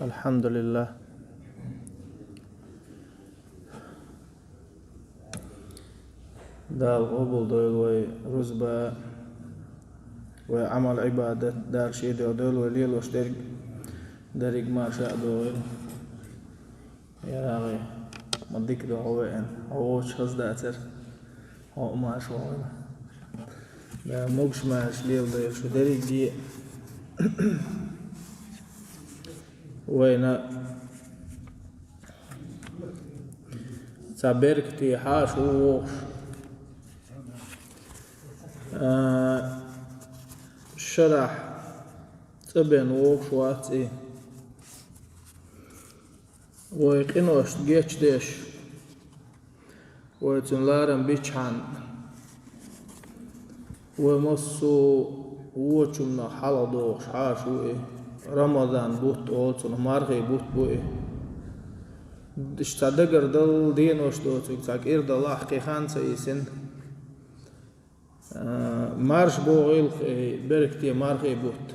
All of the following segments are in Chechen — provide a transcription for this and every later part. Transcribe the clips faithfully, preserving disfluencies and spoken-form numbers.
الحمد لله. Дала къобалдойла вай рузба, вай Ӏамал-Ӏибадат, Дала шен дуьхьа дойла вай лелош дерг, дерриг марша а догӀийла. ЯрагӀий, ма дика ду хьо веана, хьо воцуш хаза дацара, хьо а марша вогӀийла. Дала могуш-маьрша леладойла шу дерриге а. Вайна цхьа беркате хьаша ву вогӀуш. А, шарахь цӀа бен вогӀуш вац и. Вай къиношна гечдеш, вай цуьнан ларам бичхьана, вай массо а вочунах хьалха догӀуш хьаша ву и. Рамадан бутт олу цунах, мархий бутт бу и. Иштта цхьа дагардалла денош доцург, цхьа кӀира далахь кхин хан ца йисина. А, марша богӀийла-кх и беркате мархий бутт.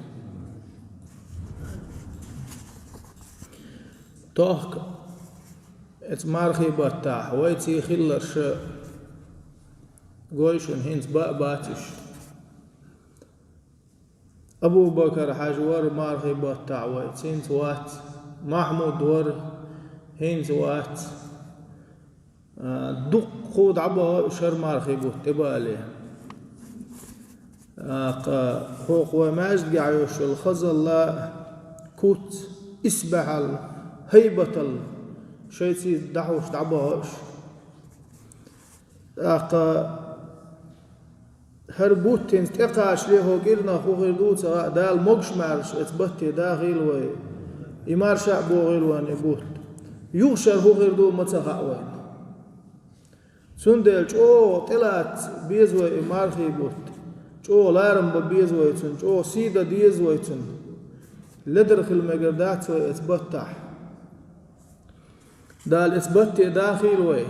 Тохка, оцу мархий баттахь вайций хилларш гой шуна, хӀинца баа бац уьш. Абу-Бакар-хьаьжа вара мархий баттахь вайца, хӀинца вац. Махьмуд вара, хӀинца вац. А, дуккха дӀабахана уьш хӀара мархий бутт тӀебале. ТӀаккха хӀокху вай маьждигехь йолуш йолу хазалла, куц, исбаьхьалла, хӀайбаталла шайций дӀахьуш дӀабахана уьш. ТӀаккха хӀара бутт хӀинца тӀекхачале хӀокху кӀирнах хӀун хир ду ца хаьа, Дала могуш-маьрша оцу батте дахийла вай. И марша а богӀийла вайна и бутт. Юха шара хӀун хир ду ма ца хаьа вайна. Цундела чӀогӀа тӀелаца беза вай и мархий бутт. ЧӀогӀа ларам бан беза вай цунна, чӀогӀа сий дан деза вай цунна. Ледара хила мегар дац вай оцу баттахь. Дала оцу батте дахийла вай.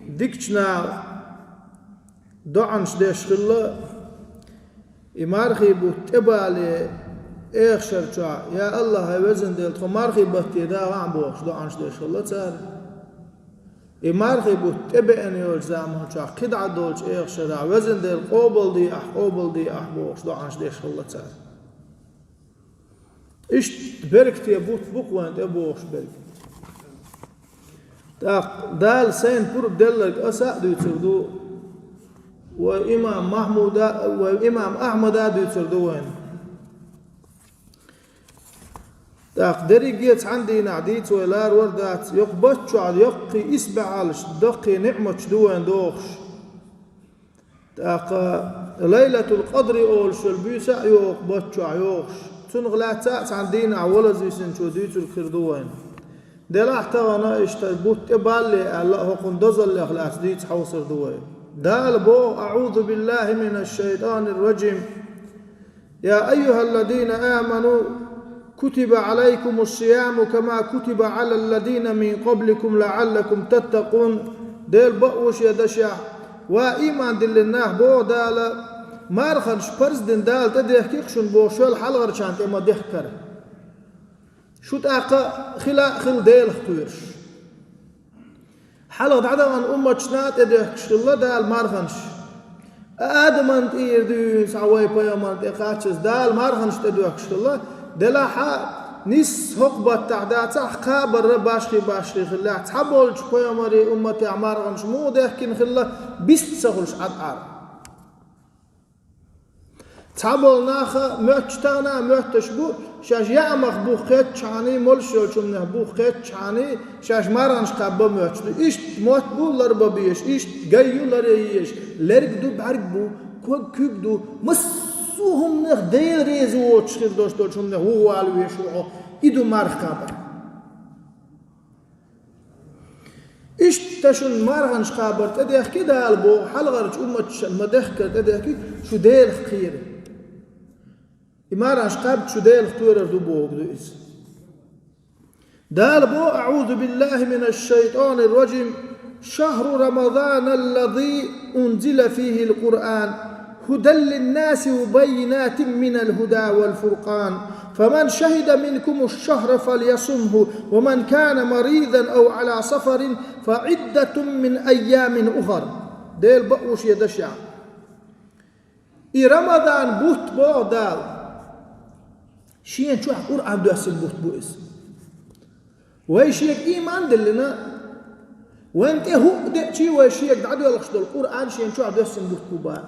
Дикачу наха доӀанаш деш хилла, и мархий бутт тӀебале, эхашар чохь: «Я АллахӀ, хӀай Везан Дела, тхо мархий батте дахахьа», – бохуш доӀанаш деш хилла цара. И мархий бутт тӀебеана йолчу заманчохь кхидӀа долчу эхашарахь: «Везан Дела, къобалде ахь, къобалде ахь», – бохуш доӀанаш деш хилла цара. Иштта беркате бутт бу-кх вайна тӀебогӀуш берг. ТӀаккха Дала сайна пурба делларг аса а дуьйцур ду, вай имам Махьмуда, вай имам Ахьмада а дуьйцур ду вайна. ТӀаккха дерриге а цхьана дийнахь дийца вай ларор дац, йоккха баттахь йоккхий исбаьхьаллаш, доккхий ниӀматаш ду вайна догӀуш. ТӀаккха Лайлатул-Къадри олуш йолу буьйса а йогӀу-кх баттахь йогӀуш. Цунах лаьцна а цхьана дийнахь валаз висинчо дуьйцург хир ду вайна. Делахь тахана иштта бутт тӀебалле аьлла а, хӀокхуьнан дозаллех лаьцна дийца хьовсур ду вай. Дала боху: «АӀузу биллахӀи минаш-шайтӀанир-ражим». «يا أيها الذين آمنوا كتب عليكم الصيام كما كتب على الذين من قبلكم لعلكم تتقون». Делан бакъ ву шен дашехь: «Ва, ийман диллина нах, – боху Дала, – марханаш парз дина Дала тӀедехки-кх шуна, – боху, – шел хьалхарчарна тӀе ма-дехкара. Шу тӀаккха хила а хила Делах кхоьруш». Хьалха дӀадахана умматашна а тӀедоьхкуш хилла Дала марханаш. Адаман тӀера дуьйна схьа вай пайхамарна тӀе кхаччалц Дала марханаш тӀедоьхкуш хилла, делахь а нисса хӀокху баттахь дацахь, кхабарра башхий-башхий хиллехь, цхьаболчу пайхамарийн умматехь марханаш муха дехкина хилла, бист ца хуьлуш Ӏад Ӏар. Цхьаболу наха моьттуш тахана а моьттуш бу, шаьш яамах бух кхеттачхьаний, молуш йолчу хӀуманех бух кхеттачхьаний, шаьш марханаш кхаба моьттуш ду. Иштта мотт бу ларбан безаш, иштта гай ю ларъян езаш, лерг ду, бӀаьрг бу, ког, куьг ду, массо а хӀуманех Дела реза воцуш хир долуш долчу хӀуманех вухавала везаш ву хьо. И ду марха кхабар. Иштта шуна марханаш кхабар тӀедехки Дала боху, хьалхарчу умматашна ма-дехкара тӀедехки, шу Делах кхера. И марханаш кхаьбча шу Делах кхоьрур ду бохург ду иза. Дала боху: «أعوذ بالله من الشيطان الرجيم. شهر رمضان الذي أنزل فيه القرآن هدى للناس وبينات من الهدى والفرقان. فمن شهد منكم الشهر فليصمه، ومن كان مريضا أو على سفر فعدة من أيام أخر. Делан бакъ бу шен дашехь. И Рамадан бутт, боху Дала, шен чохь Къуръан доьссина бутт бу иза. Вай шега ийман диллина, вайна тӀе хӀуъа деъчий, вай шега дӀадоьлхуш долу Къуръан шен чохь доьссина бутт бу боху.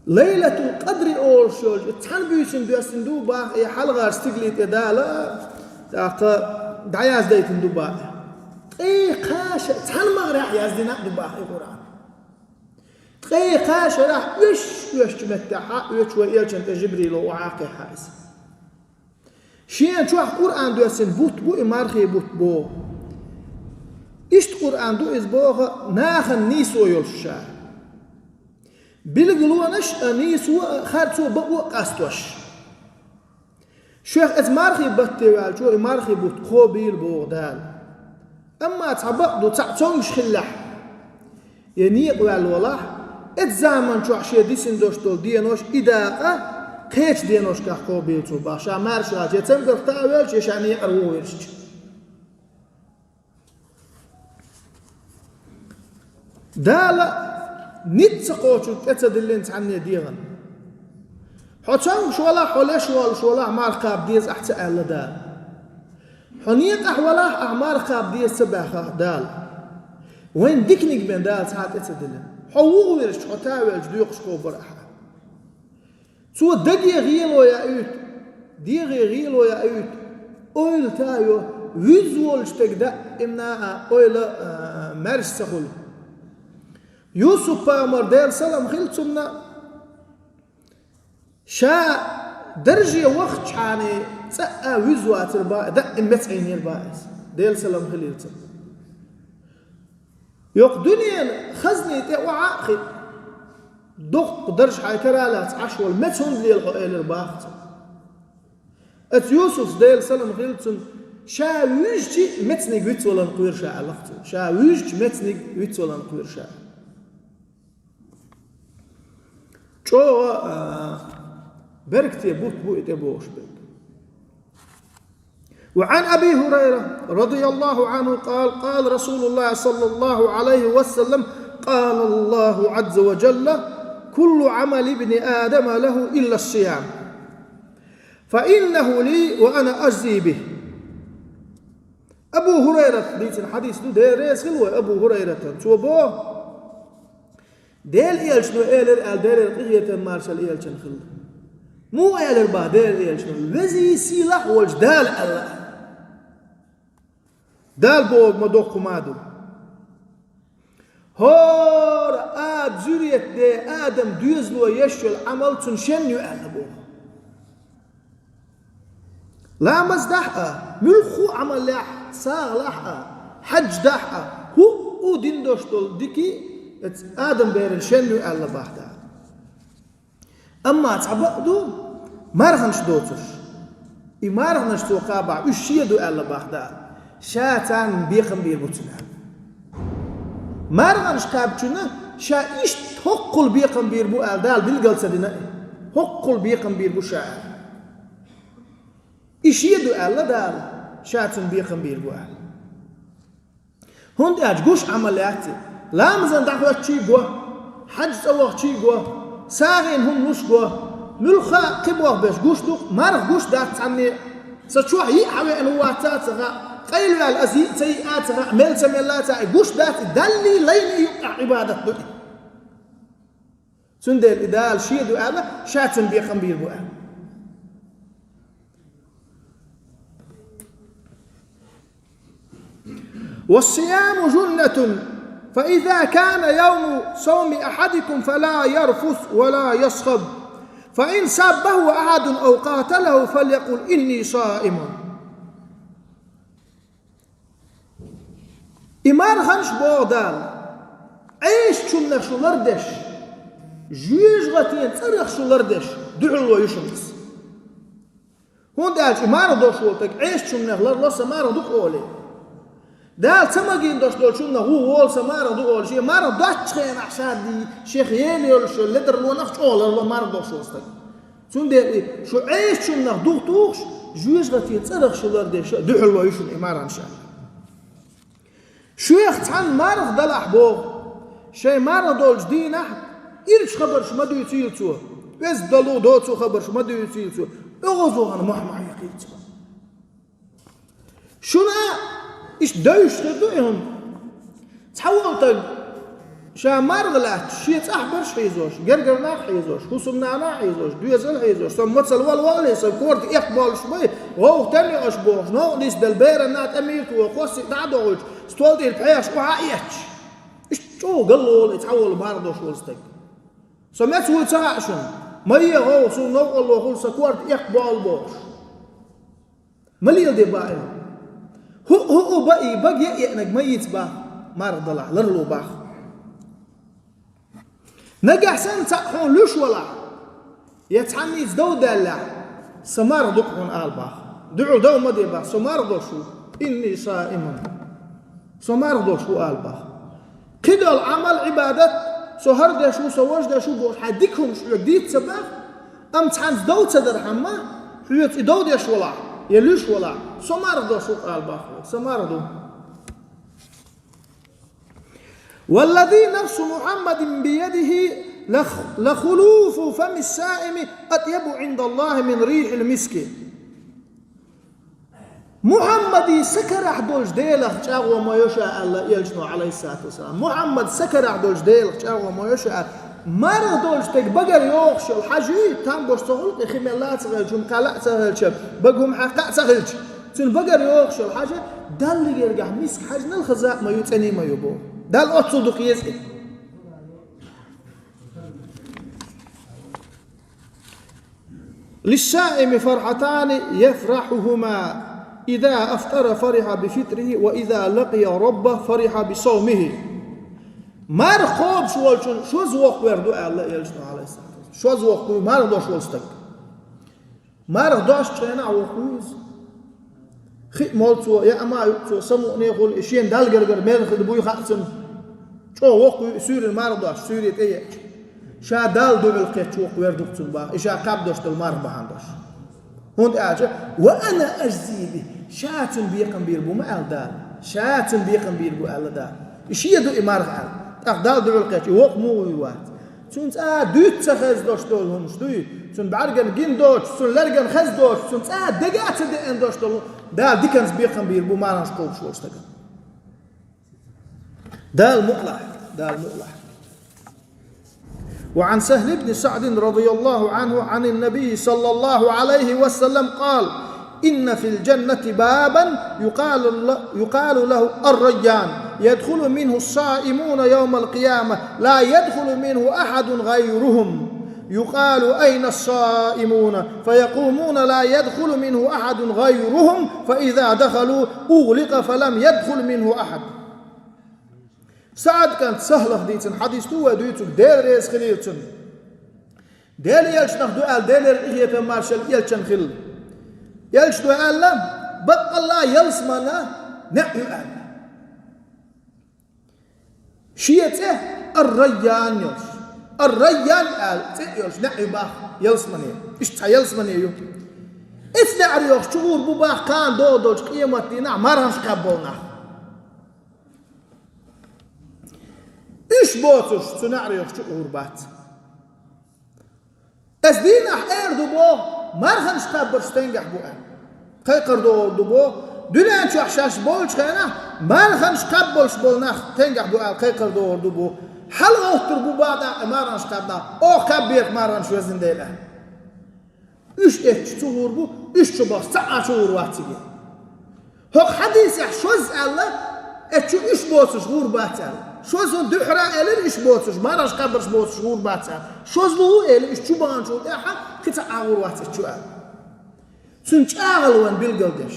Лайлатул Къадри олуш йолчу цхьана буьйсина доьссина ду боху и хьалхарчу стигале тӀе Дала, тӀаккха дӀаяздайтина ду боху. Ткъе кхаша цхьана магӀарехь яздина а ду боху и Къуръан. Ткъе кхаа шарахь оьшуш-оьшучу меттехь а оьцуш вай элчанна тӀе Жибрило охьа а кхехьа иза. Шен чохь Къуръан доьссина бутт бу и мархий бутт боху. Иштта Къуръан ду иза боху нахана нийсо йолуш ша. Билгалонаш а, нийсо а, харцо, бакъо а къастош. Шух оцу мархий батте ваьлчо и мархий бутт кхобийла боху Дала. Амма цхьа бакъ ду, цхьаъ цомгуш хиллехь, я некъа ваьлла валахь, оцу заман чохь шен дисина долуш долу денош и дакъа кхечу деношкахь кхобийла цо боху, ша маьрша ваьлча, я цамгарх тӀе а ваьлча, я ша некъара вухавирзича. Дала ницкъ ца кхочург тӀе ца диллина цхьанне дегӀана. Хьо цомгуш валахь, хьо леш волуш валахь, марха кхаба деза ахь ца аьлла Дала. Хьо некъахь валахь, ахь марха кхаба деза ца баьхна Дала. Вайн диканиг бен Дала цхьа а тӀе ца диллина. Хьо вухавирзича, хьо тӀе а ваьлча, доькъуш кхобур ахьа. Цо даге гӀело яуьйту, дегӀе гӀело яуьйту, ойла тайо, вуьзза волчу стеган даимна а ойла, а, маьрша ца хуьлу. Юсуп-пайхамар, Делан салам хила цунна, ша дарже вахчахьана цкъа а вуьззина вацара боху, даим меца Ӏийнера боху иза. Делан салам хилийла цунна. Йокху дуьненан хазне тӀе охьа а хиъна, доккха дарж хьайн кара а лаьцна Ӏаш волу меца хӀунда лела хьо, элира боху цо. Оцу Юсуфас, Делан салам хила цунна, ша вуьжча мецаниг вицваларна кхоьру ша аьлла цо. Ша вуьжча мецаниг вицваларна кхоьру ша. ЧӀогӀа, а, беркате бутт бу и тӀебогӀуш берг. وعن أبي هريرة رضي الله عنه قال: قال رسول الله صلى الله عليه وسلم: قال الله عز وجل: كل عمل ابن آدم له إلا الصيام، فإنه لي وأنا أجزي به. Абу ХӀурайрата дийцина хьадис ду, Дела реза хила вай Абу ХӀурайратан. Цо боху, Делан элчано элира аьлла, Делера къинхетам, маршалла элчанна хилла. Муха элира боху Делан элчано? Везий, сийлахь волчу Дала аьлла. Дала бохург ма доккха хӀума ду. ХӀора а зуьрет де Адам доьзало еш йолу Ӏамал цунна шен ю аьлла боху. Ламаз дахь а, муьлхха а Ӏамал яхь, сагӀа лахь а, хьаьж дахь а, хӀуъу дина долуш долу дика оцу Адам беран шен ю аьлла боху Дала. Амма цхьа бакъ ду, марханаш доцурш. И марханаш цо кхабахь, уьш шен ду аьлла боху Дала. Ша царна бекхам бийр бу цунна аьлла. Марханаш кхаьбчунна ша иштта хӀоккхул бекхам бийр бу аьлла Дала билгал ца дина и. ХӀоккхул бекхам бийр бу ша аьлла. И шен ду аьлла Дала, ша цунна бекхам бийр бу аьлла. ХӀунда аьлча гуш Ӏамал яц и. Ламазан дӀахӀоьттичий го, хьаьж цӀа вахчий го, сагӀина хӀума луш го, муьлхха а кхин болх беш гуш ду-кх, марха гуш дац цхьанне. Сан чохь йиъ хьан веана ву вац а ца хаьа, къайлаваьлла аса йиъ ца йиъ а ца хаьа, мел ца мелла а ца хаьа, и гуш дац и, Даллий, лайний юкъахь Ӏибадат ду и. Цундела и Дала шен ду аьлла, ша цунна бекхам бийр бу аьлла. والصيام جنة، فإذا كان يوم صوم أحدكم فلا يرفث ولا يصخب، فإن سابه أحد أو قاتله فليقل: إني صائم. И марханаш, боху Дала, Ӏесачуннах шу лардеш, жоьжахатин цӀарах шу лардеш, дуьхьало ю шуна иза. ХӀунда аьлча и марха долуш волу стаг Ӏесачуннах ларло сан марха ду-кх олий. Дала ца магийна долуш долчуннах ву волу сан марха ду олий, шен марха доцучу хенахь ша ди-, шех ела йолуш йолу ледарлонах чӀогӀа ларло марха долуш волу стаг. Цундела и шу Ӏесачуннах дух тухуш, жоьжахатин цӀарах шу лардеш а дуьхьал ло ю шуна и марханаш аьлла. Шух цхьанна марха далахь боху, шайн марха долчу дийнахь ирчу хабарш ма дуьйцийла цо, оьзда долу доцу хабарш ма дуьйцийла цо, оьгӀазонан мохь ма хьекхийла цо. Шуна иштта девзаш хир ду и хӀума. Цхьа волу стаг ша марха лаьтташ, шен цӀахь берш хьийзош, гергара нах хьийзош, хӀусамнана хьийзош, доьзал хьийзош, со мацалла вала валале, со корта эккхаболуш бай, гӀовгӀа тӀе а йоуш бохуш, новкъа нисделла беранна тӀе мийрта вон, кхоссий дӀа а дохуьйтуш, стол тӀера пхьегӀаш охьа а эцча. Иштта чӀогӀа галло волу и цхьа волу марха долуш волу стаг. Со меца вуй ца хаьа шуна, ма е гӀовгӀа, суна новкъарло хуьлу, сан корта эккхаболу бохуш. Ма леладе баа и. ХӀуъу-хӀуъу баий, бага е а еънарг ма йийца баха, марха далахь, ларло баха. Нагахь санна цхьаъ хьуна луьйш валахь, я цхьанница дов даьллехь, сан марха ду-кх хьуна ала баха. Дуьхьал дов ма де баха, со марха долуш ву, инни саимун. Со марха долуш ву ала баха. Кхидолу Ӏамал, Ӏибадат, со хӀара деш ву, со важа деш ву бохуш, хьайн дика хӀумаш хьоьга дийца ца баха, амма цхьаьнца дов ца дархьама, хьоьца и дов деш валахь, я луьйш валахь, со марха долуш ву ала баха, со марха ду. والذي نفس محمد بيده لخ- لخلوف فم الصائم أطيب عند الله من ريح المسك. Мухьаммадан са карахь долчу Делах чӀагӀо ма йо ша аьлла элчано, Ӏалайхиссалату вассалам. Мухьаммадан са карахь долчу Делах чӀагӀо ма йо ша аьлла. Марха долчу стеган багара йогӀуш йолу хьажа, там бош ца хуьлу, кхин мелла а ца хилча, хӀума кхалла а ца хилча, бага хӀума хьакха а ца хилча, цуьнан багара йогӀуш йолу хьажа, Далла гергахь миска хьаьжнал хаза а ма ю, цӀена а ма ю боху. Далла оццул дукха еза и. للصائم فرحتان يفرحهما، إذا أفطر فرح بفطره، وإذا لقي ربه فرح بصومه. Марха кхобуш волчун шозза воккхавер ду аьлла элчано, Ӏалайхиссалату вассалам. Шозза воккхаву марха дош волу стаг. Марха дош чӀенахь воккхаву иза. Хи а молу цо, яа ма а юкъу цо, самукъане а хуьлу, и шена Далла гергара мел хир буй хаьа цунна. ЧӀогӀа воккхаву и суьйрана марха дош, суьйре тӀееача. Ша Далла дуьхьал кхетча воккхавер ду-кх цунна баха, и ша кхаьбдош долу марха бахьана долуш. ХӀунда аьлча, وأنا أجزي به, ша цунна бекхам бийр бу ма аьлла Дала. Ша цунна бекхам бийр бу аьлла Дала. И шен ду и марха аьлла. ТӀаккха Далла дуьхьал кхетча, и воккха муха вуй вац. Цунна цкъа а дуьйцу ца хеза дош долу хӀумнаш дуй. Цунна бӀаьргана гина доцуш, цунна лергана хеза доцуш, цунна цкъа а дага а ца деана дош долу, Дала диканца бекхам бийр бу марханаш кхобуш волу стагана. Дала мукъалахь, Дала мукъалахь. وعن سهل بن سعد رضي الله عنه عن النبي صلى الله عليه وسلم قال: إن في الجنة بابا يقال ل-، يقال له الريان، يدخل منه الصائمون يوم القيامة، لا يدخل منه أحد غيرهم. يقال: أين الصائمون؟ فيقومون: لا يدخل منه أحد غيرهم، فإذا دخلوا أغلق فلم يدخل منه أحد. СаӀд кӀант Сахьлах дийцина хьадис ду вай дуьйцург, Дела реза хилийла цунна. Делан элчанах ду аьлла, Делера къинхетам, маршалла элчанна хилла. Элчано аьлла, баккъалла ялсамане неӀ ю аьлла. Шен цӀе Ар-Райян йолуш. Ар-Райян аьлла цӀе йолуш неӀ ю баха ялсамане. Иштта цхьа ялсамане ю. Эцу неӀара йохуш чугӀур бу баха кхана догӀу долчу къематдийнахь марханаш кхаьбболу нах. Уьш боцурш цу неӀара йохуш чугӀур бац. Эс дийнахь эр ду боху, марханаш кхаьббарш стенгахь бу аьлла. Кхайкхар догӀур ду боху, дуьнен чохь шаьш болчу хенахь марханаш кхаьббалш болу нах стенгахь бу аьлла кхайкхар догӀур ду боху. ХьалагӀоттур бу баха тӀаккха марханаш кхаьбна, оха кхаьббехьа марханаш, везан Дела. Уьш эцча чугӀур бу, уьш чубахча цхьа а чугӀур вац цига. ХӀокху хьадисехь шозза аьлла, эцчу уьш боцурш гӀур бац аьлла. Шозза дуьхьара а элира уьш боцурш, марханаш кхаьббарш боцурш гӀур бац аьлла. Шозза лу а элира, уьш чубаханчул тӀаьхьа кхин цхьа а гӀур вац эцчу аьлла. Цуьнан чӀагӀалла вайн билгалдеш.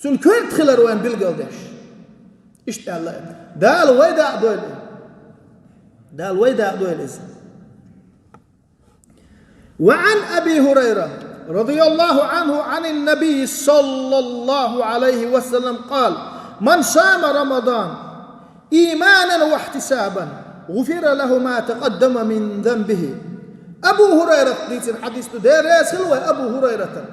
Цуьнан коьрта хилар вайн билгалдеш. Иштта аьлла. Дала вай дакъа дойла. Дала вай дакъа дойла иза. وعن أبي هريرة رضي الله عنه عن النبي صلى الله عليه وسلم قال: من صام رمضان إيمانا واحتسابا غفر له ما تقدم من ذنبه. Абу Хурайрат дийцина хьадис ду, Дела реза хила вай Абу Хурайратан.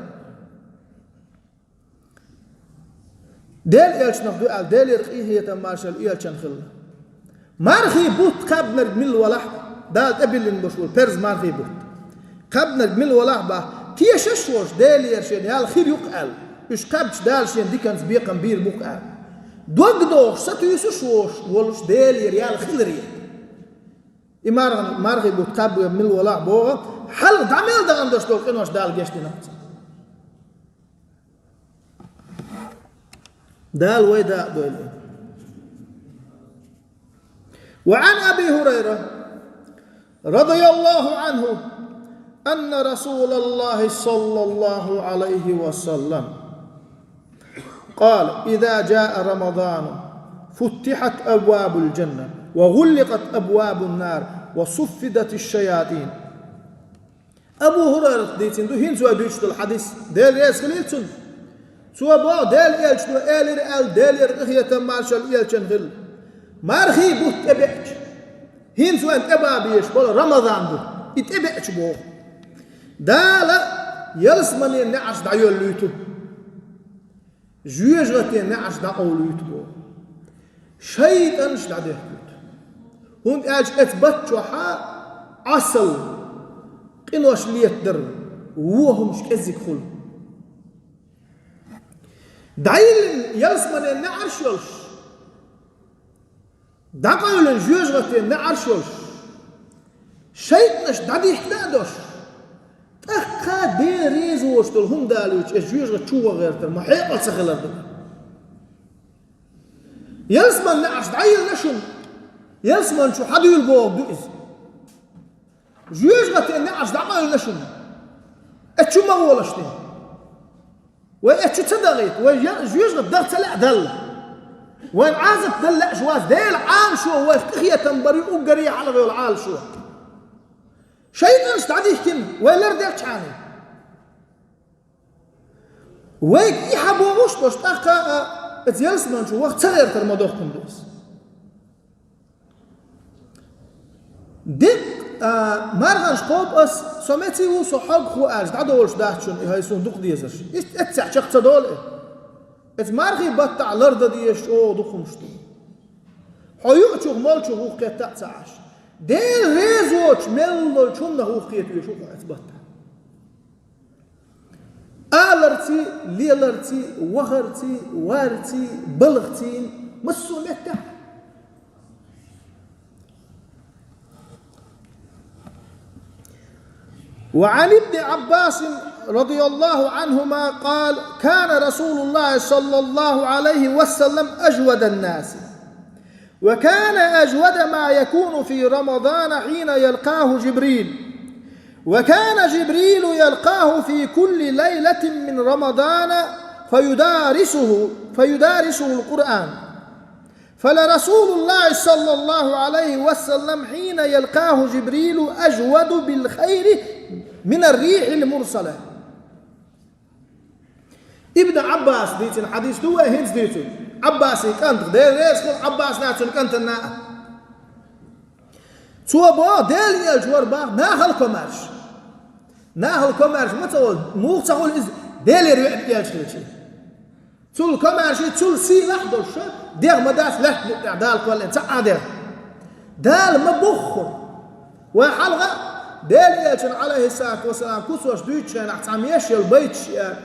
Дела элчанах ду аьлла, Делера къинхетам маршал элчан хилла. Мархий бутт кхаьбнарг мила валахь, Дала тӀебиллина болуш волу перз мархий бутт. Кхаьбнарг мила валахь бах, тешаш волуш Делера шен ял хир ю-кх аьлла, уьш кхаьбча Дала шен диканца бекхам бийр бу-кх аьлла. Дог дохуш, сатуьйсуш волуш, волуш Делера ял хиларе. И мархан-, мархий бутт кхаьбнарг мила валахь боху, хьалха дӀа мел дахана долуш долу къинош Дала гечдина-кх цунна. Дала вай дакъа дойла. وعن أبي هريرة رضي الله عنه أن رسول الله صلى الله عليه وسلم قال: إذا جاء رمضان فتحت أبواب الجنة وغلقت أبواب النار وصفدت الشياطين. Абу Хурайрат дийцина ду, хӀинца вай дуьйцуш долу хьадис, Дела реза хилийла цунна. Цо боху, Дела элчано элира аьлла, Делера къинхетам маршал элчан хилла: мархий бутт тӀебеача, хӀинца вайн тӀебан безаш болу Рамазан бутт, и тӀебеача боху, Дала ялсаманин неӀарш дӀайоьллуьйту, жоьжахатин неӀарш дӀакъовлуьйту боху, шайтӀанаш дӀадехкуьйту. ХӀунда аьлча эцу батта чохьа Ӏасал, къинош летадар, вон хӀумаш кӀеззиг хуьлу. ДӀайиллина ялсаманин неӀарш йолуш, дӀакъевлина жоьжахатин неӀарш йолуш, шайтӀанаш дӀадихкина а долуш, тӀаккха Дела реза воцуш долу хӀума далуьйтуш, эс жоьжахати чу ван гӀертар ма хьекъал ца хилар ду. Ялсаман неӀарш дӀайиллина шуна, ялсаман чу хьадуьйла боху ду иза. Жоьжахатин неӀарш дӀакъевлина шуна, эс чу ма гӀолаш те. Вай эцчу ца дахийта, вай я-, жоьжахати даха ца лаьа Далла. Вайн Ӏазап дала лаьаш вац Делан Ӏалашо, вайх къинхетам бар ю уггаре хьалха йолу Ӏалашо. ШайтӀанаш дӀадихкина, вай ларделчхьана. Вайга и хьан бохуш долуш, тӀаккха а, эца ялсаман чу ваха ца гӀертар ма дохкун ду иза. Дикка, а, марханаш кхобу ас, со меца ву, со хьогахо аьлча, дӀадолуш дац шуна и хӀай суна дукха дезарш. Иштта эццехь чекх ца долу и. Эца мархий баттахь лардан дезаш чӀогӀа дукха хӀумаш ду. Хьо юучух, молчух ву кхетта а ца Ӏаш. Дела реза воцуш мел долчу хӀуманах ву кхета веш ву хьо эца баттахь. Аларций, леларций, вахарций, варций, балхаций, массо а меттехь. وعن ابن عباس رضي الله عنهما قال: كان رسول الله صلى الله عليه وسلم أجود الناس، وكان أجود ما يكون في رمضان حين يلقاه جبريل، وكان جبريل يلقاه في كل ليلة من رمضان فيدارسه، فيدارسه القرآن، فلرسول الله صلى الله عليه وسلم حين يلقاه جبريل أجود بالخير من الريح المرسلة. Ибн Ӏаббас дийцина хьадис ду вай хӀинца дийцина. Ӏаббасий кӀант, Дела реза хуьлу Ӏаббас нацун кӀантана а. Цо боху, Дела элча вара бах нахал комаьрша. Нахал комаьрша ма ца волу, муха ца хуьлу иза Делера веана элча хилча. Цул комаьрший, цул сийлахь долуш, дегӀ ма дац лаьтта букъ тӀехь Дала кхоьллина цхьа а дегӀ. Дала ма бохху. Вай хьалха Делан элчан, Ӏалайхиссалату вассалам, куцаш дуьйцучу хенахь цхьа меш йолу байташ, э,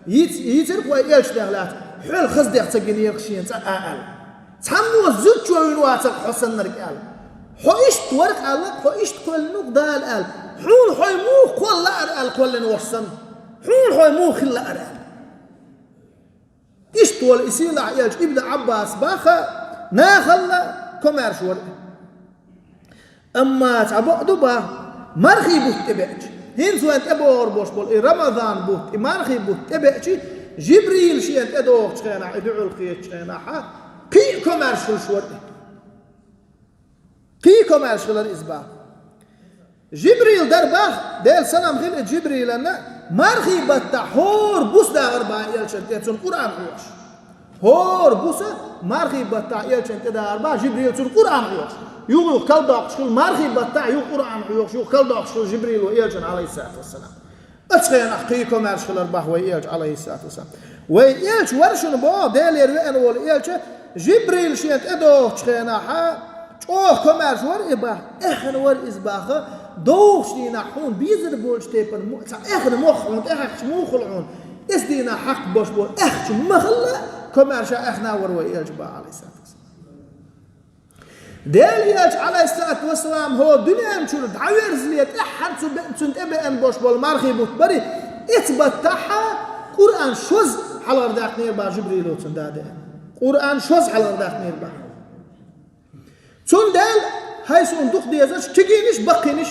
йийц-, йийцира-кх вай элчанех лаьцна, хьол хаза дегӀ ца гинера-кх шена цкъа а аьлла. Цхьаммо зудчо вина вацара-кх хьо саннарг аьлла. Хьо иштта вара-кх аьлла, хьо иштта кхоьллина ву-кх Дала аьлла. Хьуна хьо муха кхолла лаьара аьлла кхоьллина волуш санна. Хьуна хьо муха хилла лаьара аьлла. Иштта волу и сийлахь элча Ибн Ӏаббас баха, нахалла комаьрша вара. Амма цхьа бакъ ду баха, мархий бутт тӀебеача. ХӀинца вайн тӀебогӀур болуш болу и Рамазан бутт, и мархий бутт тӀебеача, Жибрил шена тӀедогӀучу хенахь, и дуьхьал кхетачу хенахь, кхин а комаьрша хуьлуш вара и. Кхин а комаьрша хилар иза баха. Жибрил дара баха, Делан салам хила и Жибриланна, мархий баттахь хӀора буса дагӀар баха элчан тӀе, цунна Къуръан хьоьхуш. ХӀора буса мархий баттахь элчан тӀе дагӀар бах Жибрил, цунна Къуръан хьоьхуш. Юха-юха калдоккхуш хилла мархий баттахь, юха Къуръан хьоьхуш, юха калдоккхуш хилла Жибрило элчан, Ӏалайхиссалату вассалам. Оцу хенахь кхин комаьрша хилар бах вай элча, Ӏалайхиссалату вассалам. Вай элча вара шуна боху, Делера веана волу элча, Жибрил шена тӀедогӀучу хенахь чӀогӀа комаьрша вара и бах, эхна вара иза баха, догӀучу дийнахь хьуна безар болчу тайпана мо-, цхьа эхна мох хьуна тӀехьаьхча муха хуьлу хьуна, эс дийнахь хьакхабеш болу аьхча ма хилла, комаьрша эхна вара вай элча бах, Ӏалайхиссалату вассалам. Делан элча, Ӏалайхиссалату вассалам, хӀо дуьнен чуьра дӀаверзале тӀаьххьара цу бе-, цунна тӀебеана бош болу мархий бутт бари, эцу баттахьа Къуръан шозза хьалхара даьккхинера бах Жибрило цунна дадеана. Къуръан шозза хьалхара даьккхинера бах. Цундела, хӀай суна дукха дезарш, кегийнаш, баккхийнаш,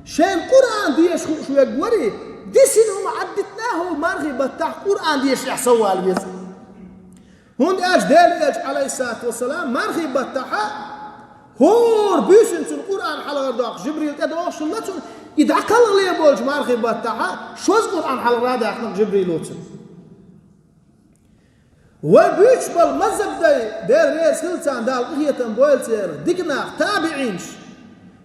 шайна Къуръан деша хууш верг вари, дисина хӀума Ӏаддитина хӀу мархий баттахь Къуръан дешехь соввала веза. ХӀунда аьлча Делан элча, Ӏалайхиссалату вассалам, мархий баттахьа, хӀора буьйсанна цунна Къуръан хьалхара доккхуш Жибрил тӀедогӀуш хилла цунна, и дӀакхалхале болчу мархий баттахьа, шозза Къуръан хьалхара даьккхина Жибрило цунна. Вай буьйцуш болу мазхаб дай, Дела реза хила царна, Дала къинхетам бойла церан, дика нах, табиӀинаш.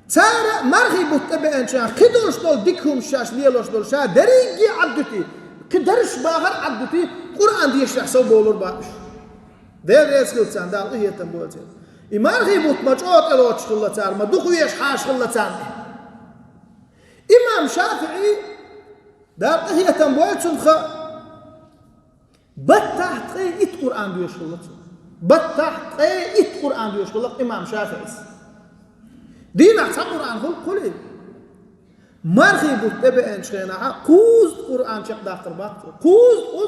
Цара мархий бутт тӀебеанчарна кхидолуш долу дика хӀумаш шаьш лелош долу ша дерриге Ӏаддуьтий, кхин дарш бахар Ӏаддуьтий, Къуръан дешехь сов бовлур бац уьш. Дела реза хила царна, Дала къинхетам бойла церан. И мархий бутт ма чӀогӀа тӀелоцуш хилла цара, ма дукха веш хьаша хилла царна. Имам ШафиӀи, Дала къинхетам бойла цунах, баттахь ткъе итт Къуръан доьшуш хилла цо. Баттахь ткъе итт Къуръан доьшуш хилла имам ШафиӀис. Дийнахь цхьа Къуръан хуьлу кхуьли. Мархий бутт тӀебеанчу хенахьа кхузткъа Къуръан чекхдаккхар бац цо. Кхузткъа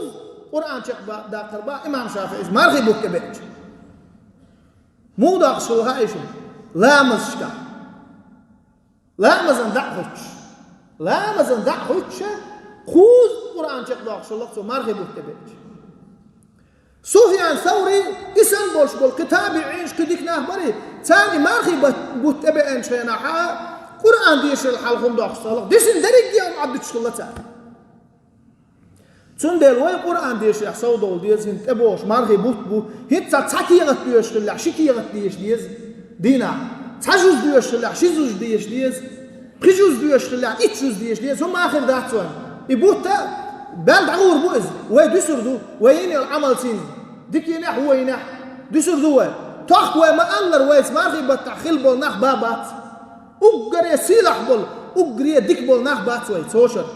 Къуръан чекхдаккхар бац имам ШафиӀис мархий бутт тӀебеанчу. Муха доккхуш хилла хаьий шуна? Ламазашкахь. Ламазан дӀа а хуьттуш. Ламазан дӀа а хуьттуш, кхузткъа Къуръан чекхдоккхуш хилла цо мархий бутт тӀебеанчу. Суфьян Саври, и санна болуш болу кхин табиӀинаш, кхин дика нах барий, царна и мархий бат-, бутт тӀебеанчу хенахьа, Къуръан дешарал хьалха хӀума доккхуш ца хилла, дисина дерриге а хӀума Ӏаддуьтуш хилла цара. Цундела вай Къуръан дешехь совдовла деза, хӀинца тӀебогӀуш мархий бутт бу, хӀинца цхьа кехат доьшуш хиллехь, ши кехат деша деза дийнахь. Цхьа жуз доьшуш хиллехь, ши жуз деша деза. Пхи жуз доьшуш хиллехь, итт жуз деша деза. ХӀума хир дац вайн. И бутт а баьлла дӀагӀур бу иза. Вай дуьсур ду, вай йина йолу Ӏамал цӀена. Дика йинехь, вон йинехь, дуьсур ду вай. Тохка вай ма-аллара, вайца мархий баттахь хилла болу нах бан бац. Уггаре сийлахь болу, уггаре дика болу нах бац вай, цо шарахь.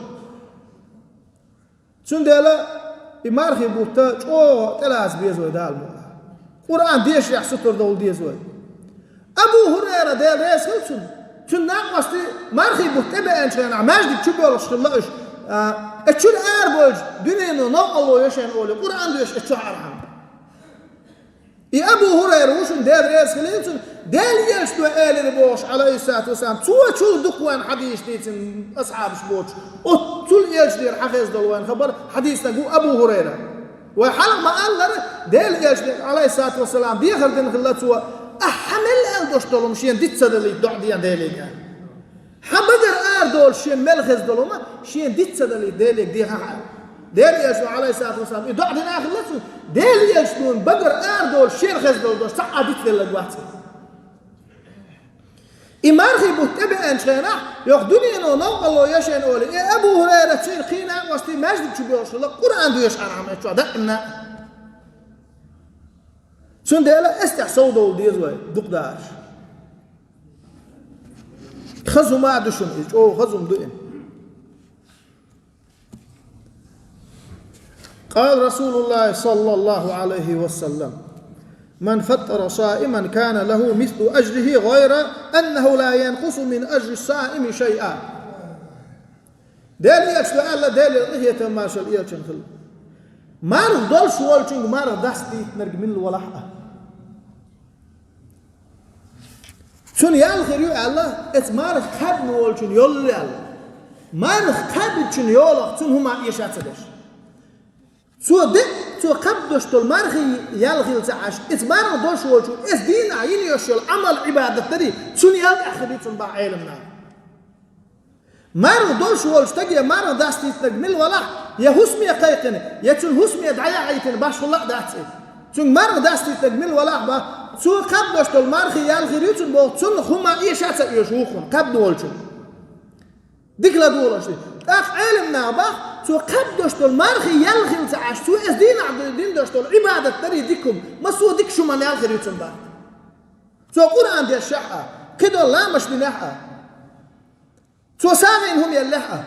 Цундела и мархий бутт чӀогӀа тӀелаца беза вай, Дала мукъ лахь. Къуръан дешехь сутара довла деза вай. Абу ХӀурайра, Дела реза хила цунна, цуьнан накъостий мархий бутт тӀебеанчу хенахь маьждиг чу боьлхуш хилла уьш, а, и чуьра арабевлча дуьнено новкъарло йо шайна олий, Къуръан доьшуш и чохь арахьама. И Абу ХӀурайра ву шуна, Дела реза хилийла цунна, Делан элчано элира бохуш, Ӏалайхиссалату вассалам, цо чул дукха вайн хьадисаш дийцина асхьабаш боцуш. Оццул элчанера хьан хезна долу вайн хабар, хьадиснаг ву Абу ХӀурайра. Вай хьалха ма-аллара, Делан элчанера, Ӏалайхиссалату вассалам, дехар дина хилла цо, ахьа мел аьлла долуш долу хӀума шена диц ца далийта доӀа де Деле аьлла. Хьан багара арадолуш шена мел хезна долу хӀума шена диц ца далийта Деле дехахьа. Делан элчано, Ӏалайхиссалату вассалам, и доӀа дина хилла цо, Делан элчанан багара арадолуш шена хезна долу дош цхьа а диц деллаг вац. И мархий бутт тӀебеанчу хенахь, йоккха дуьнено новкъарло йо шайна олий, и Абу ХӀурайра, цуьнан кхин накъостий маьждиг чу боьлхуш хилла, Къуръан доьшуш арахьама и чохь даимна. Цундела эс тӀехь совдовла деза вай, дукха дараш. Хаза хӀума а ду шуна, и чӀогӀа хаза хӀума ду и. قال رسول الله صلى الله عليه وسلم: من فطر صائما كان له مثل أجره غير أنه لا ينقص من أجر الصائم شيئا. Делан элчано аьлла, Делера къинхетам, маршалла элчанна хилла: марха долуш волчуьнга марха дастийтинарг милла валахь а, цунна ял хир ю аьлла, эца марха кхаьбна волчун йоллу аьлла. Марха кхаьбначун йолах цунна хӀума эша ца деш. Цо де, цо кхаьбдош долу мархий ял хила ца Ӏаш, эца марха долуш волчун, эца дийнахь йина йош йолу Ӏамал-Ӏибадат дарий, цунна ял тӀехь хир ю цунна бахьа Ӏеламнаха. Марха долуш волчу стаге марха дастийтинарг мила валахь, я хӀусаме кхайкхина, я цунна хӀусаме дӀаяхьийтина башхалла а дац и. Цуьнга марха дастийтинарг мила валахь бах, цо кхаьбдеш долу мархий ял хир ю цунна боху, цунна хӀума эша а ца оьшу вукхунна, кхаьбна волчунна. Дика ладогӀалаш ду. ТӀаккха Ӏелам наха бах, цо кхаьбдеш долу мархий ял хилла ца Ӏаш, цо иза дийнахь дина деш долу Ӏибадат дарий дика хӀума, массо а дика шуман ял хир ю цунна бах. Цо Къуръан дешшехь а, кхидолу ламаш динехь а, цо сагӀина хӀума еллехь а.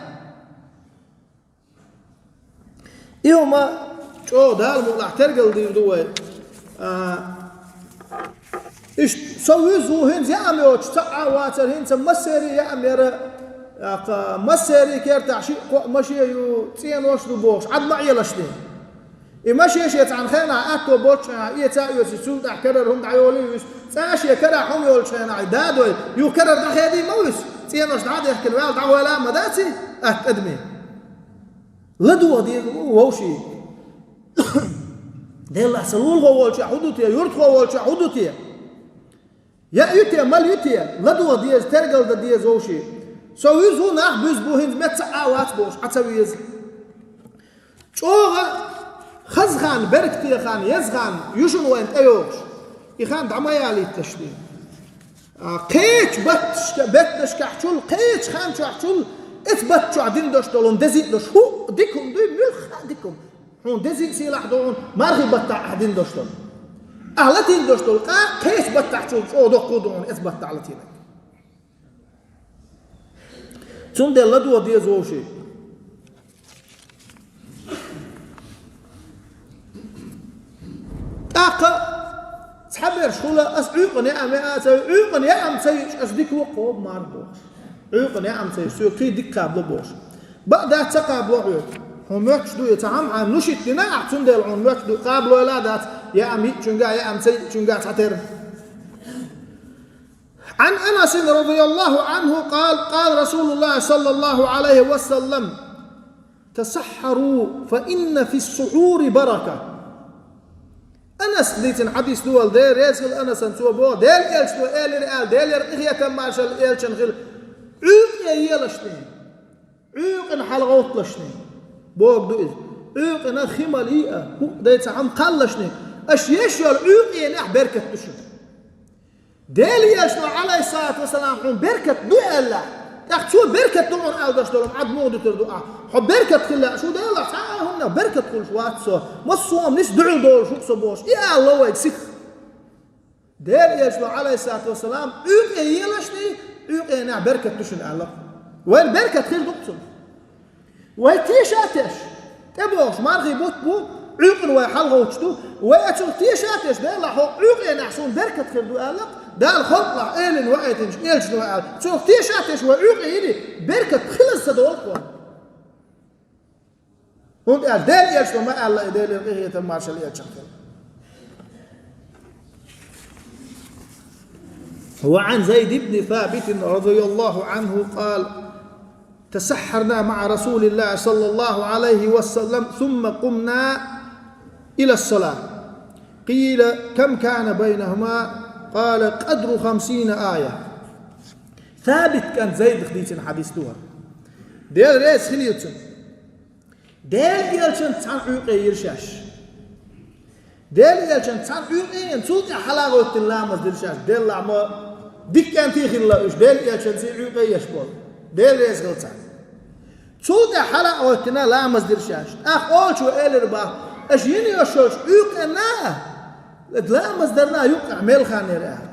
И хӀума чӀогӀа Дала мукъалахь тергал дийр ду вай. А, иштта со вуьзза ву, хӀинца яам йоцуш цхьа а вацара, хӀинца массерий яам яра, тӀаккха массерий кертахь шиъ кхоъ машен ю, цӀенош ду бохуш, Ӏад ма Ӏелаш ден. И машен шен цхьана хенахь атто болчу хенахь, эца а оьцуш, цул тӀаьхьа карара хӀума дӀайолий вуьш, цкъа а шен карахь хӀума йолчу хенахь, и дадой, юха карара дӀахедий ма вуьш, цӀенош дӀа а дехкина, ваьлла дӀагӀойла а ма дац и атта адамийн. ЛадогӀа деза ву вовшийн. Деллахь, сан лулахо волчохь хӀун ду те, юьртахо волчохь хӀун ду те? Яа ю те, мала ю те, ладогӀа деза, тергал дан деза вовшийн. Со вуьзза ву, нах буьзза бу, хӀинца меца а вац бохуш, Ӏа ца веза. ЧӀогӀа хаза хан, беркате хан, еза хан ю шуна вайна тӀейогӀуш. И хан дӀа ма ялийталаш дийна. А, кхечу батташка-, бетташкахьчул, кхечу хан чохьчул, эца батта чохь дина дош долу хӀума деза а дош, хӀуъа дика хӀума дуй, муьлхха а дика хӀума. Хьуна деза а сийлахь ду хьуна, мархий баттахь ахь дина дош долу. Ахь латийна дош долу къа кхечу баттахьчул чӀогӀа доккха ду хьуна эца баттахь латийнарг. Цундела ладогӀа деза вовшийн. ТӀаккха цхьаберш хуьлу, ас Ӏуьйкъана яам яа ца йи, Ӏуьйкъана яам ца йича, ас дика ву кхобу мара бохуш. Ӏуьйкъана яам ца йича, соьга кхин дика кхабло бохуш. Бакъ дац ца кхабло хьоьга. Хьуна моьттуш ду и ца хьама, хьан нушит дина ахь, цундела хьуна моьттуш ду, кхаблойла а дац, яам йиъчуьнга а, яам ца йиъчуьнга а цхьатерра. عن أنس رضي الله عنه قال: قال رسول الله صلى الله عليه وسلم: تسحروا فإن في السحور بركة. Анас дийцина хьадис ду вала, Дела реза хила Анасан, цо боху, Дела элчано элира аьлла, Делера къинхетам маршалла элчан хила, Ӏуьйкъе елашний, Ӏуьйкъина хьалагӀовтталашний. Боху ду иза. Ӏуьйкъина хи мала йиъа, хӀуъа дай ца хьама кхаллашний. Аша еш йолу Ӏуьйкъенехь беркат ду шуна. Дела елчано, Ӏалайхиссалату вассалам, хьуна беркат ду аьлла, тӀаккха цо беркат ду хьуна аьлла дош долу Ӏад муха дуьтур ду ахь? Хьо беркат хила лаьа шу Делахь, цхьа а хӀуманах беркат хуьлуш вац со, массо а хӀума нис дуьхьал долуш ву со бохуш, и ала ло вайга сиха. Дела елчано, Ӏалайхиссалату вассалам, Ӏуьйкъе елашний, Ӏуьйкъенехь беркат ду шуна аьлла. Вайна беркат хир ду-кх цунах. Вай теша а теш, тӀебогӀуш мархий бутт бу, Ӏуьйкъина вай хьалагӀовттуш ду, вай оцунах теша а теш, Делахь, хӀокху Ӏуьйкъенехь суна беркат хир ду аьлла, Дала халкъалахь элина ваийтинчу элчано аьлла, цунах теша а теш вай Ӏуьйкъе йилий, беркат хилаза ца долу-кх вайна. ХӀунда аьлча Дела элчано ма аьлла, и Делера къинхетам маршалла элчан хила. وعن زيد بن ثابت رضي الله عنه قال: تسحرنا مع رسول الله صلى الله عليه وسلم ثم قمنا إلى الصلاة. قيل: كم كان بينهما؟ قال: قدر خمسين آية. Сабит кӀант Зайдах дийцина хьадис ду хӀара. Дела реза хилийла цунна. Дела элчанца цхьаьна Ӏуьйкъе йира шаьш. Дела элчанца цхьаьна Ӏуьйкъе йина, цул тӀаьхьа хьала а гӀоьттина ламаз дира шаьш. Деллахь ма дика кӀентий хилла уьш, Дела элчанций Ӏуьйкъе еш болу. Дела реза хила царна. Цул тӀаьхьа хьала а гӀоьттина ламаз дира шаьш. ТӀаккха олучо элира бах: «Аша йина йолуш йолчу Ӏуьйкъенна а, ламаз дарна а юккъехь мел хан яра?» аьлла.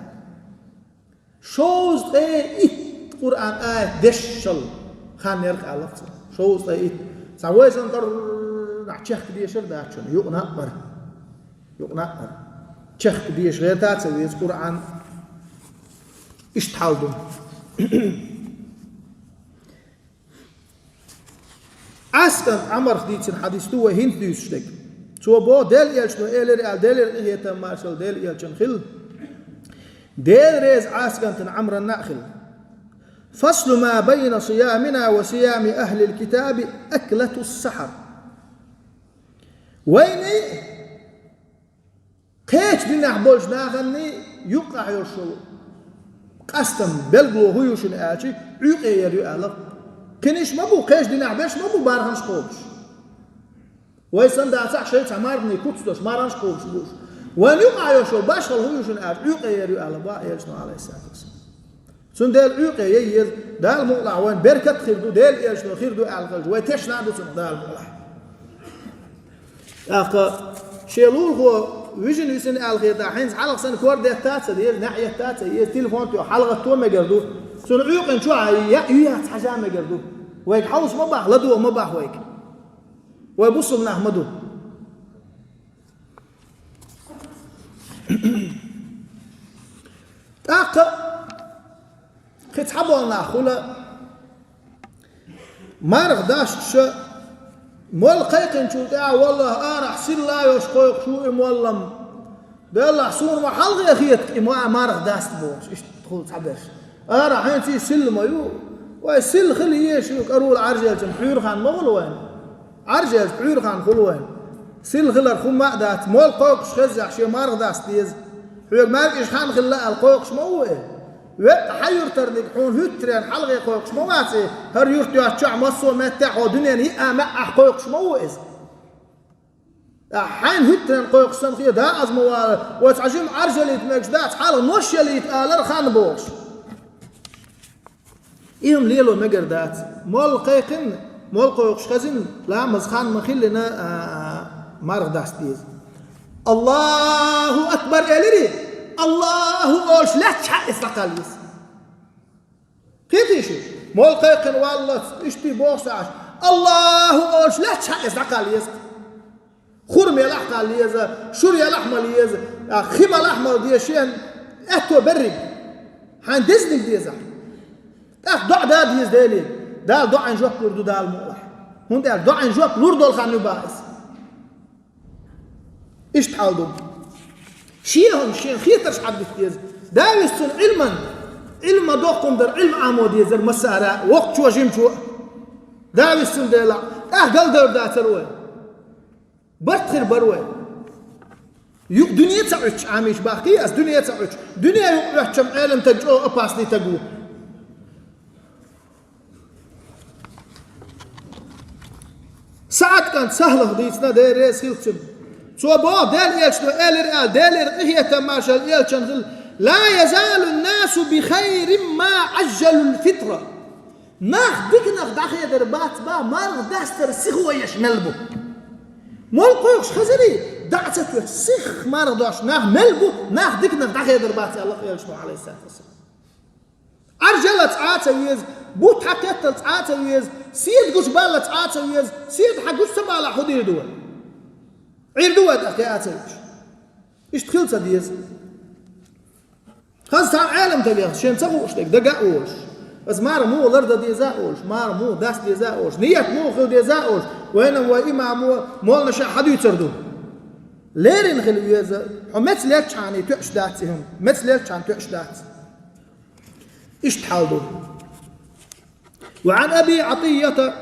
Шовзткъе итт Къуръан аят дешшал хан яра-кх аьлла цо. Шовзткъе итт. Цхьа вай санна тӀаррахь чехка дешар дац шуна, юкъана а бара. Юкъана а бара. Чехка деша гӀерта а ца веза Къуръан. Иштта хьал ду. Ӏаскан Ӏамарх дийцина хьадис ду вай хӀинца дуьйцуш дерг. Цо боху, Дела элчано элира аьлла, Делера къинхетам маршалла Дела элчан хила. Дела реза Ӏаскантан Ӏамранна а хила. فصل ما بين صيامنا وصيام أهل الكتاب أكلة السحر. Вайний кхечу динехь болчу наханний юккъехь йолуш йолу къастам, билгало хӀун ю шуна аьлча, Ӏуьйкъе яр ю аьлла. Кхиниш ма бу, кхечу динехь берш ма бу барханаш кхобуш. Вай санна дацахь, шайн цхьа марханий куц долуш, марханаш кхобуш бу уьш. Вайн юкъахь йолуш йолу башхалла хӀун ю шуна аьлча, Ӏуьйкъе яр ю аьлла боху Элчано, Ӏалайхиссалату вассалам. Цундела Ӏуьйкъе яй еза, Дала мукъалахь вайн беркат хир ду, Делан Элчано хир ду аьлла хилча, вай тешна а ду цунах, Дала мукъалахь. ТӀаккха шен лулахо вижина висина аьлла хета, хьинца хьалха санна кор детта а ца деза, неӀ етта а ца еза, телефон тоьхна хьалагӀатто мегар ду. Цунна Ӏуьйкъана чохь а яа ю яц хьажа мегар ду. Вайга хьовса ма боху, ладогӀа ма боху вайга. Вай бусалба нах ма ду. ТӀаккха кхин цхьаболу нах хуьлу, марха дасташа, молла кхайкхинчул тӀаьхьа, валлахӀи, арахь силла а йолуш кхойкхуш ву и молла-м. Деллахь, суна ма хьалхе хета и ма-, марха даста бохуш, иштта хуьлу цхьаберш. Арахь хӀинца и силла ма ю. Вай силла хила езаш ю, кӀарула Ӏаржъелча пхьуьйра хан ма хуьлу вайна. Ӏаржъелча пхьуьйра хан хуьлу вайна. Силла хиларх хӀумма а дац, молла кхойкхуш хеззехь, шен марха даста деза. Хьоьга маьркӀаж хан хилла аьлла кхойкхуш ма ву и. Веккъа хьан юьртарниг хьуна хӀуьттаренна хьалхе кхойкхуш ма вац и, хӀара юрт йоцчохь массо а меттехь хьо дуьненан йиъ а маьӀӀехь кхойкхуш ма ву иза. Ткъа хьайна хӀуьттаренна кхойкхуш санна хета, аз ма вала, вай цхьа жима Ӏаржъялийта мегаш дац, хьалха нош ялийта алара хан бохуш. И хӀума лело мегар дац. Молла кхайкхина, молла кхойкхуш хезна, ламаз хан ма хиллина, а, а, марха даста деза. «АллахӀу акбар» элира, «АллахӀу» олуш лаьтташ хьаъ иза дӀакхалла еза. Кхетий шу? Молла кхайкхина валлалц, иштта бохуш ца Ӏаш, «АллахӀу» олуш лаьтташ хьаъ иза дӀакхалла еза. Хурма ялахь а кхалла еза, шура ялахь а мала еза, а, хи малахь а мала деза шена аьтто берриг. Хьайна дезаниг дезахь. ТӀаккха доӀа да деза Деле. Дала доӀин жоп лур ду Дала мукъалахь. ХӀунда аьлча доӀин жоп лур долу хан ю боху иза. Иштта хьал ду. Шен хӀума, шен хетарш хьадита деза. Давис цунна Ӏилман, Ӏилма доккхун дара, Ӏилма Ӏамо дезара массара а, воккхачо а, жимачо а. Давис цунна дела, тӀаккха галдевр дацара вай. Барт хир бара вай. Юкъа дуьне ца Ӏуьттуш, Ӏамийча бахкий ас, дуьне ца Ӏуьттуш. Дуьне юкъа Ӏоьттича-м Ӏеламстаг чӀогӀа опасный стаг ву. СаӀад кӀант СахӀлах дийцина, Дела реза хилла цунна. Цо боху, Делан Элчано элира аьлла, Делера къинхетам, маршалла Элчанна хилла: «Ла язалу ннасу би хайрин ма Ӏажжалул фитра». Нах диканах дӀахедар бац боху, марха дастар сихо еш мел бу. Молла кхойкхуш хезарий, дӀа а ца тоьттуш, сиха марха дош нах мел бу, нах диканах дӀахедар бац аьлла Элчано, Ӏалайхиссалату вассалам. Ӏаржъялалц Ӏа а ца веза, бутт хьакхетталц Ӏа а ца веза, седа гучубаллалц Ӏа а ца веза, седа хьан гучу ца балахь хӀун дийр ду вай? Ӏийр ду вай тӀаккха а ца везаш? Иштта хила ца деза. Хаза цхьа Ӏеламстаг веха, шен ца хууш дерг дага а волуш. Аса марха муха лардан деза а олуш, марха муха даста деза а олуш, ният муха хила деза а олуш, вайна вай имамо, молланаша хьадуьйцур ду. Леррина хила веза, хьо меца лелчхьана тоьуш дац и хӀума, меца лелчхьана тоьуш дац. Иштта хьал ду. وعن أبي عطية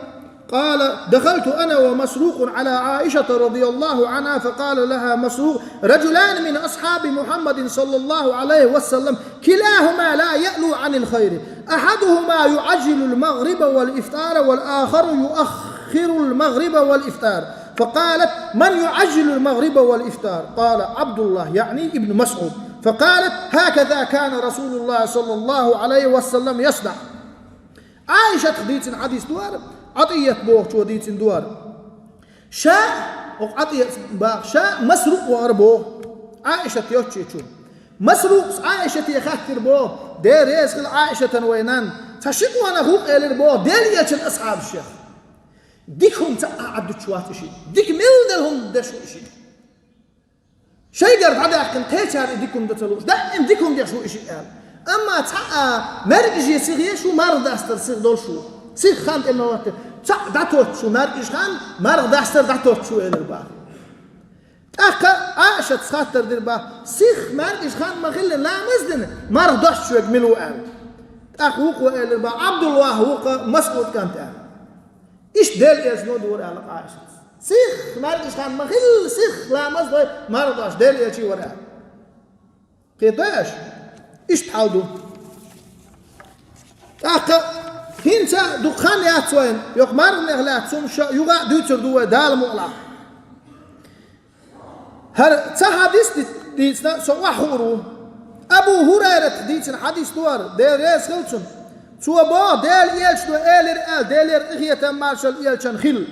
قال: دخلت أنا ومسروق على عائشة رضي الله عنها، فقال لها مسروق: رجلان من أصحاب محمد صلى الله عليه وسلم كلاهما لا يألو عن الخير، أحدهما يعجل المغرب والإفطار والآخر يؤخر المغرب والإفطار. فقالت: من يعجل المغرب والإفطار؟ قال: عبد الله، يعني ابن مسعود. فقالت: هكذا كان رسول الله صلى الله عليه وسلم يصنع. Ӏайшатах дийцина хьадис ду хӀара, Ӏатият бохучо дийцина ду хӀара. Ша, оха Ӏатият баха, ша Масрукъ вахара боху. Ӏайшат йоцчу чу. Масрукъас Ӏайшате хаьттира боху, Дела реза хила Ӏайшатан вай нанна, цхьа ши къонах ву элира боху, Делан Элчан асхьабашех. Дика хӀума цхьа а Ӏаддуьтуш вац и шиъ. Дика мел делла хӀума деш ву и шиъ. Шайгара дӀадаьккхина, кхечара и дика хӀума дан ца лууш, даим дика хӀума деш ву и шиъ аьлла. Амма цхьа а маьркӀаже сиха еш ву, марха дастар сиха долуш ву. Сиха хан тӀе ма ваттара. Цхьаъ дӀатоттуш ву, маьркӀаж хан, марха дастар дӀатоттуш ву элира баха. ТӀаккха Ӏайшатас хаттар дира баха, сиха маьркӀаж хан ма-хиллина ламаз дина, марха дош верг мила ву аьлла. ТӀаккха вукхо элира баха, Ӏабдуллах ву-кха, Масъуд кӀант аьлла. Иштта Делан Элчано дора аьлла Ӏайшатас. Сиха маьркӀаж хан ма-хиллина, сиха ламаз дой, марха дош Делан Элча вара аьлла. Кхетий аша? Иштта хьал ду. ТӀаккха хӀинца дукха хан яц вайна, йокху марханех лаьцна хӀума ша юха а дуьйцур ду вай Дала мукъалахь. ХӀара цхьа хьадис ди-, Дийцина со охьахуур ву. Абу ХӀурайрата дийцина хьадис ду хӀара, Дела реза хилва цунна. Цо боху, Дела элчано элира аьлла, Делера къинхетам, маршалла элчанна хила: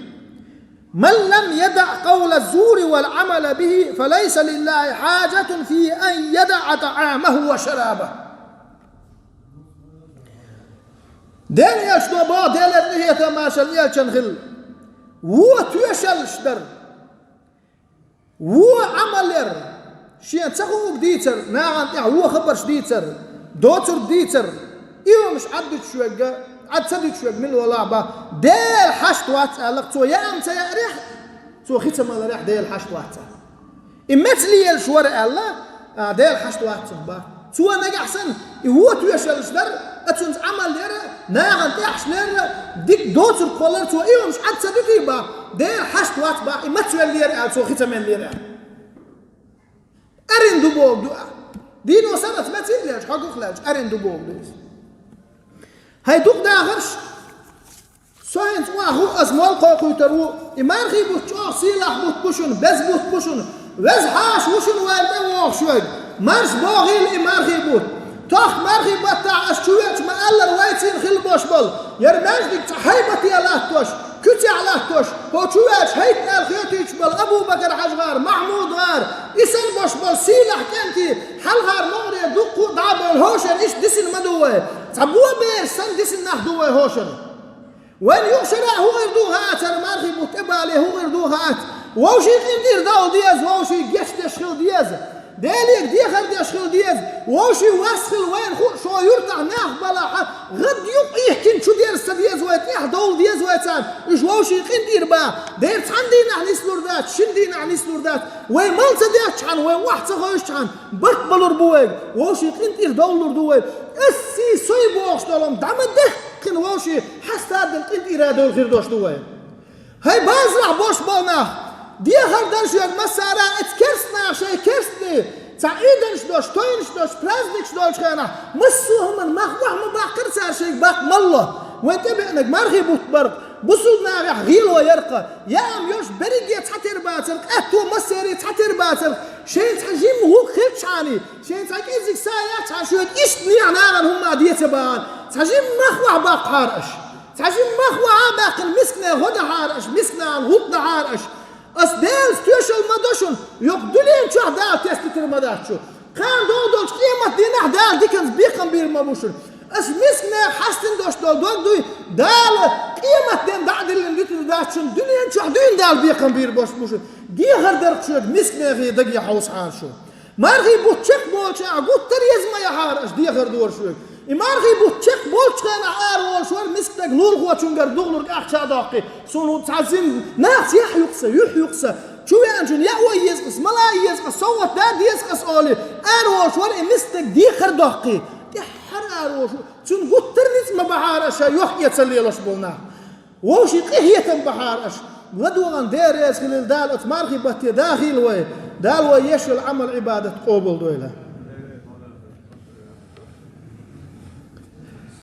«من لم يدع قول الزور والعمل به فليس لله حاجة في أن يدع طعامه وشرابه». Дела элчано боху, Делера къинхетам, маршалла элчанна хила: вон тоьшаллаш дар, вон Ӏамал яр, шена ца хуург дийцар, нахана тӀехь вон хабарш дийцар, доцург дийцар, и хӀумаш Ӏад дуьтуш верг, Ӏад ца дуьтуш верг мила волахь боху, Дела хьашт вац аьлла, цо яа-м ца яарехь, цо хи ца маларехь Дела хьашт вац аьлла. И меца лелаш вара аьлла, а, Дела хьашт вац цунна боху. Цо нагахь санна, и вон тоьшаллаш дар, а, цуьнца Ӏамал яр, нахана тӀехьашха лер, дика доцург кхоллар, цо и хӀумаш Ӏад ца дуьтий боху, Дела хьашт вац боху, и мацвеллера аьлла, цо хи ца меллера аьлла. Аренду бохург ду, а. Дийно санна аса меца лелаш, хьо гух лелаш, аренду бохург ду иза. ХӀай дукха дахарш, со хӀинца охьаху, аса молла кхойкхуьйтур ву. И мархий бутт чӀогӀа сийлахь бутт бу шуна, беза бутт бу шуна. Веза хьаша ву шуна вайна тӀе вогӀуш верг. Марша богӀийла и мархий бутт. Тохка мархий баттахь аса чу веача ма-аллара, вайцига хилла болуш болу, яра маьждиг цхьа хьайбате латтош, куьцехь латтош, хӀокху чу веача хӀайтта аьлла хетуьйтуш болу Абу-Бакар-Хьажа-гӀар, Махьмуд-гӀар, и санна болуш болу сийлахь кӀентий, хьалхара могӀаре дуккха а дӀа а бевлла, хӀокху шарахь иштта дисина ма ду вай. Цхьа бо бераш санна дисина нах ду вай хӀокху шарахь. Вайна юха шарахь хӀун хир ду хаа ца, мархий бутт тӀебале хӀун хир ду хаац. Вовшийн къинтӀера довла деза, вовшийн гечдеш хила деза. Деле дехар деш хила деза. Вовшийн вас хила вайна хууш, шен юьртахь нах балахь, гӀадда юкъ ихкина чу дерза ца деза вай, тӀехь довла деза вай царна. Уьш вовшийн къинтӀера бан. Дера цхьана дийнахь нислур дац, шина дийнахь нислур дац. Вай мала ца деттачхьана, вай охьа ца хевшичхьана, барт балур бу вайга. Вовшийн къинтӀера довлалур ду вай. Аса сий сой бохуш долу дӀа ма дехкина вовшийн хьастадалла къинтӀера довла хир долуш ду вай. ХӀай базарахь болуш болу нах, дехар дан шуьга массара а, эца керста наха шайн керстаний, цхьа Ӏийданаш долуш, тойнаш долуш, праздникаш долчу хенахь, массо а хӀуманна мах охьа ма баккхара цара шайга баккха малло. Вайн тӀебеанарг мархий бутт бара-кх, бусулба нахехь гӀело яра-кх, яам йолуш берриге цхьатера бацара-кх, аьтто массаре цхьатера бацара-кх, шайна цхьа жимма хӀума хилчхьана, шайна цхьа кӀеззиг са яцхьана, шуьга иштта нехан нахана хӀумма де ца бахара, цхьа жимма мах охьа баккхахьара аша. Цхьа жимма мах охьа а баьккхина, мискане гӀо дахьара аша, мисканна гӀуллакх дахьара аша. Аса Делаца тоьшалла ма до шуна, йоккха дуьнен чохь Дала теститар ма дац шу. Кхана догӀу долчу къематдийнахь Дала диканца бекхам бийр ма бу шуна. Аса мисканех хьастина долуш долу дог дуй, Дала къематден дӀа а диллина дитина дац шуна, дуьнен чохь дуьйна Дала бекхам бийр болуш бу шуна. Дехар дар-кх шуьга, мисканех даге хьовсахьара шу. Мархий бутт чекхболчу хенахь гуттар а еза ма яхьара аша, дехар дора шуьга. И мархий бутт чекхболчу хенахь ара волуш вара мисканиг лулахочуьнгара дугӀург ахча а доккхий. Суна хӀун цхьа зин нахаца яхь ю-кх сан, юьхь ю-кх сан, чу веанчунна яа еза-кх ас, мала еза-кх ас, совгӀат да деза-кх ас олий, ара волуш вара и мисканиг дехар доккхий. ТӀаьххьара ара волуш вара, цуьнан гуттар а ницкъ ма бахьара аша, йохк-эцар лелош болу нах. Вовшийн къинхетам бахьара аша. ЛадогӀарна Дела реза хилийла, Дала оцу мархий батте дахийла вай. Дала вай еш йолу Ӏамал-Ӏибадат къобалдойла.